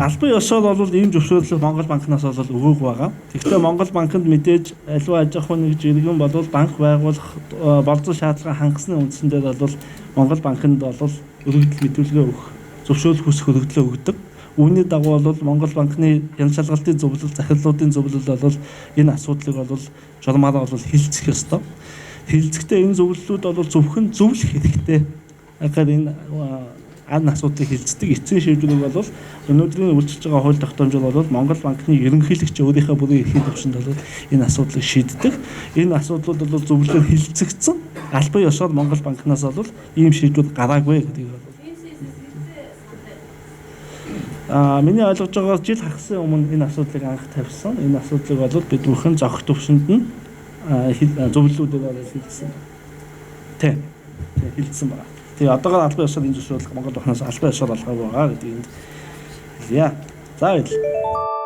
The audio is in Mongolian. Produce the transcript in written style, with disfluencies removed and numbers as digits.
Албан ёсоор бол ийм зөвшөөрлийг Монгол банкнаас бол өгөөгүй байгаа. Тэгэхдээ Монгол банкнд мэдээж аливаа аж ахуйн нэгж иргэн бол банк байгуулах болзон шаардлага хангасны үндсэн дээр бол Монгол банкнд бол өргөдөл мэдүүлгээ өгөх, зөвшөөрөл хүсэх өргөдлөө өгдөг. Үүний дагуу бол Монгол банкны хяналт шалгалтын зөвлөл, захирлуудын зөвлөл бол энэ асуудлыг бол журмаараа бол хилцэх ёстой. Хилцэхдээ энэ зөвлөлүүд бол зөвхөн зөвлөх хэрэгтэй. Агаар энэ ан асуудлыг хилцдэг эцсийн шийдвэрийг бол өнөөдрийн үйлчилж байгаа хууль тогтоомжоор бол Монгол банкны ерөнхийлөгч өөрийнхөө бүрийн эрхийн түвшинд бол энэ асуудлыг шийддэг. Энэ асуудлууд бол зөвлөлөөр хилцэгдсэн. Албан ёсоор Монгол банкнаас бол ийм шийдвэр гараагүй гэдгийг бол миний ойлгож байгаагаар жил хагасын өмнө энэ асуудлыг анх тавьсан. Энэ асуудлыг бол бид бүхэн зохих түвшинд нь зөвлөлүүдээр бол хилцсэн. Тийм. Тийм, хилцсэн байна. Тэгээ одоогоор албан ёсоор энэ зөвшөөрлөг Монгол банкнаас албан ёсоор олгоогүй байгаа гэдгийг энд хэлье. За, баярлалаа.